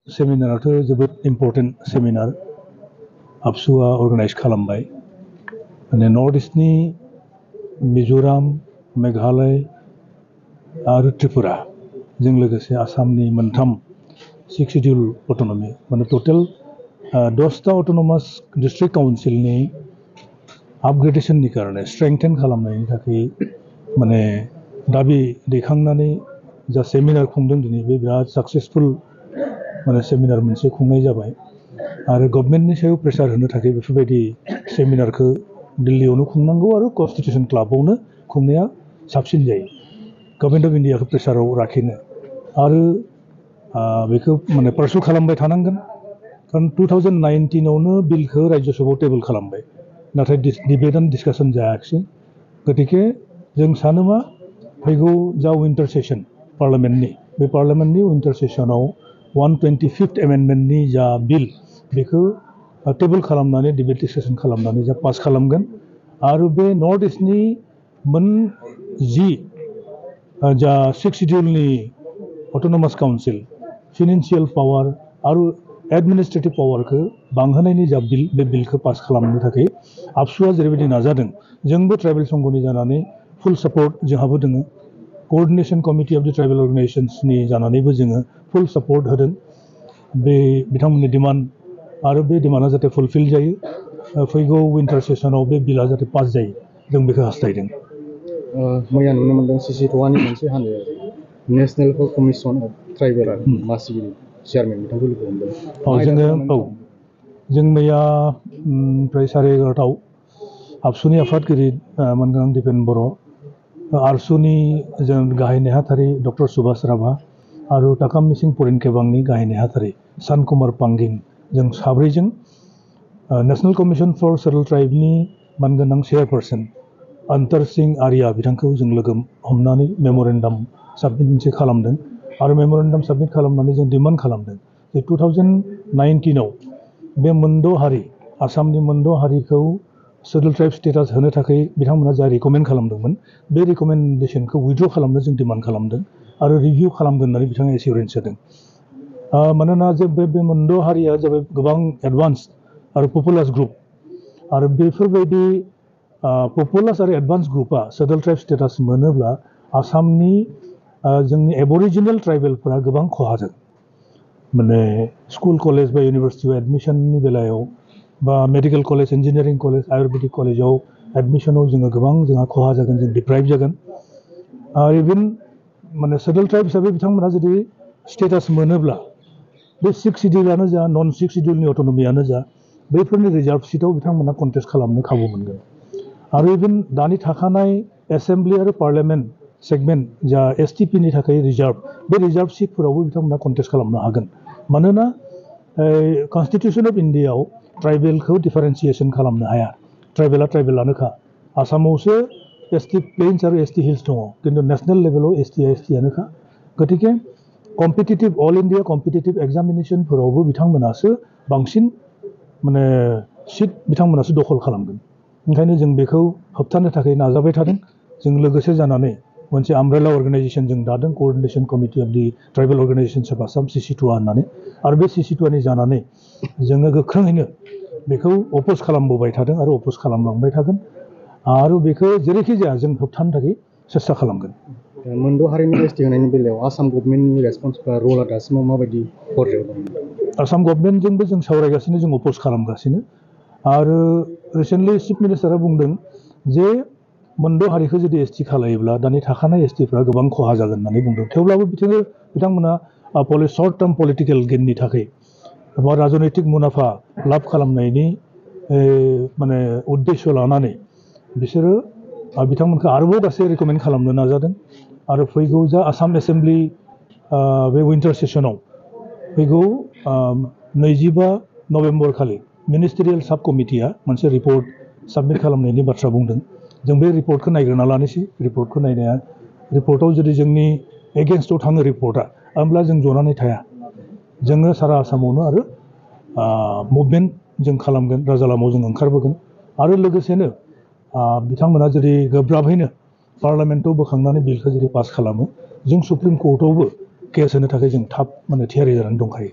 सेमिनाराथ' जोबोद important seminar आबसुआ organise खालामबाय माने नर्थ इस्टनि मिज'राम मेघालय आरो त्रिपुरा जों लोगोसे आसामनि मोनथाम 6 शिड्युल अट'नमि माने टटेल 10टा अट'नमास डिस्ट्रिक्ट काउन्सिलनि आपग्रेडेशननि कारणे स्ट्रेंथेन खालामनायनि थाखाय माने दाबि दैखांनानै जा सेमिनार खुंदों दिनै बे बिराद साक्सेसफुल माने सेमिनार मोनसे खुंनाय जाबाय आरो गभर्नमेन्टनि सायाव प्रेसार होनो थाखाय बेफोरबायदि सेमिनारखौ दिल्लीयावनो खुंनांगौ आरो कन्स्टिटिउसन क्लाबावनो खुंनाया साबसिन जायो गभर्नमेन्ट अफ इन्डियाखौ प्रेसाराव लाखिनो आरो बेखौ माने पारसु खालामबाय थानांगोन कारण 2019आवनो बिलखौ राज्य सभायाव टेबोल खालामबाय नाथाय डिबेट एन्ड डिसकासन जायाखिसै गतिके जों सानो मा फैगौ जा विन्टार सेसन पार्लियामेन्टनि बे पार्लियामेन्टनि विन्टार सेसनाव 125th एमेन्डमेन्टनि जा बिल बेखौ टेबोल खालामनानै डिबेट डिसकासन खालामनानै जा पास खालामगोन आरो बे नर्थ इस्टनि मोन 10 जा 6 शिड्युलनि अट'नमास काउन्सिल फिनान्सियेल पावार आरो एडमिनिस्ट्रेटिभ पावारखौ बांहोनायनि जा बिल बे बिलखौ पास खालामनो थाखाय आबसुआ जेरैबायदि नाजादों जोंबो ट्राइबेल संघनि जानानै फुल सापर्ट जोंहाबो दोङो कोअर्डिनेशन कमिटि अफ द ट्राइबेल अर्गानाइजेशन्सनि जानानैबो जोङो फुल सापर्ट होदों बे बिथांमोननि डिमान्ड आरो बे डिमान्डआ जाहाथे फुलफिल जायो फैगौ विन्टार सेसनाव बे बिला जाहाथे पास जायो जों बेखौ हास्थायदों मैया नुनो मोनदों CC2नि मोनसे हानजाया नेशनेल कमिसन अफ ट्राइबेल मासिगिरि चेयारमेन बिथांखौ लोगो हमदों जों मैया प्राय 11:30 आबसुनि आफादगिरि मोनगोनां दिपेन बर' आरसुनि जों गाहाय नेहाथारि डक्टर सुभाष राभा आरो ताकाम मिसिं परिन केबांनि गाहाय नेहाथारि सान कुमार पांगिं जों साब्रैजों नेशनेल कमिसन फर सेटल ट्राइबनि मानगोनां चेयारपारसन अंतर सिंह आर्या बिथांखौ जों लोगो हमनानै मेम'रेन्डाम साबमिट मोनसे खालामदों आरो मेम'रेन्डाम साबमिट खालामनानै जों डिमान्ड खालामदों जे 2019आव बे मोनद' हारि आसामनि मोनद' हारिखौ सेटल ट्राइब स्टेटास होनो थाखाय बिथांमोना जा रिकमेन्ड खालामदोंमोन बे रिकमेन्डेसनखौ उइथड्र खालामनो जों डिमान्ड खालामदों आरो रिभिउ खालामगोन होननानै बिथाङा एसिउरेन्स होदों मानोना जे बे मोनद' हारिया जाबाय गोबां एडभान्स आरो पपुलास ग्रुप आरो बेफोरबायदि पपुलास आरो एडभान्स ग्रुपआ सेटल ट्राइब स्टेटास मोनोब्ला आसामनि जोंनि एबरिजिनेल ट्राइबेलफोरा गोबां खहा जागोन माने स्कुल कलेज बा इउनिभार्सिटियाव एडमिशननि बेलायाव बा medical college engineering college Ayurvedic कलेजाव एडमिशनाव जोङो गोबां जोंहा खहा जागोन जों डिप्राइभ जागोन इभेन माने सेटल ट्राइब हिसाबै बिथांमोना जुदि स्टेटास मोनोब्ला बे 6 शिड्युलानो जा नन 6 शिड्युलनि अट'नमियानो जा बैफोरनि रिजार्भ सिटआव बिथांमोना कन्टेस्ट खालामनो खाबु मोनगोन आरो इभेन दानि थाखानाय एसेम्ब्लि आरो पार्लियामेन्ट सेगमेन्ट जा STPनि थाखाय रिजार्भ बे रिजार्भ सिटफोरावबो बिथांमोना कन्टेस्ट खालामनो हागोन मानोना कन्स्टिटिउसन अफ इन्डियाआव ट्राइबेलखौ डिफारेन्सिएसन खालामनो हाया ट्राइबेला ट्राइबेलानोखा आसामावसो ST प्लेन्स आरो ST हिल्स दङ खिन्थु नेशनेल लेभेलाव STआ STआनोखा गतिके कम्पिटिटिभ अल इन्डिया कम्पिटिटिभ एग्जामिनेसनफोरावबो बिथांमोनासो बांसिन माने सिट बिथांमोनासो दखल खालामगोन ओंखायनो जों बेखौ होबथानो थाखाय नाजाबाय थादों जों लोगोसे जानानै मोनसे आमब्रेला अर्गानाइजेसन जों दादों coordination committee of the tribal organisations of Assam CC2 होननानै आरो बे CC2नि जानानै जोङो गोख्रोङैनो बेखौ अपोज खालामबोबाय थादों आरो अपोज खालामलांबाय थागोन आरो बेखौ जेरैखि जाया जों होबथानो थाखाय सेस्था खालामगोन मोनद' हारिनि ST होनायनि बेलायाव आसाम गभर्नमेन्टनि रेसपन्स बा रला दासिमाव माबायदि पर्यायाव दं आसाम गभर्नमेन्टजोंबो जों सावरायगासिनो जों अपोज खालामगासिनो आरो रिसेन्टलि चिफ मिनिस्टारा बुंदों जे मोनद' हारिखौ जुदि ST खालायोब्ला दानि थाखानाय STफ्रा गोबां खहा जागोन होननानै बुंदों थेवब्लाबो बिथांमोना सर्ट टार्म पलिटिकेल गेननि थाखाय बा राजनैतिक मुलाम्फा लाब खालामनायनि माने उद्देश्य लानानै बिसोरो बिथांमोनखौ आरोबाव गासै रिकमेन्ड खालामनो नाजादों आरो फैगौ जा आसाम एसेम्ब्लि बे विन्टार सेसनाव फैगौ 25 नभेम्बर खालि मिनिस्ट्रियेल साब कमिटिया मोनसे रिपर्ट साबमिट खालामनायनि बाथ्रा बुंदों जों बे रिपर्टखौ नायग्रोना लानोसै रिपर्टखौ नायनाया रिपर्टआव जुदि जोंनि एगेन्स्टआव थाङो रिपर्टआ होमब्ला जों जनानै थाया जोङो सारा आसामावनो आरो मुभमेन्ट जों खालामगोन राजा लामायाव जों ओंखारबोगोन आरो लोगोसेनो बिथांमोना जुदि गोब्राबैनो पार्लियामेन्टआव बोखांनानै बिलखौ जुदि पास खालामो जों सुप्रिम कर्टआवबो केस होनो थाखाय जों थाब माने थियारि जानानै दंखायो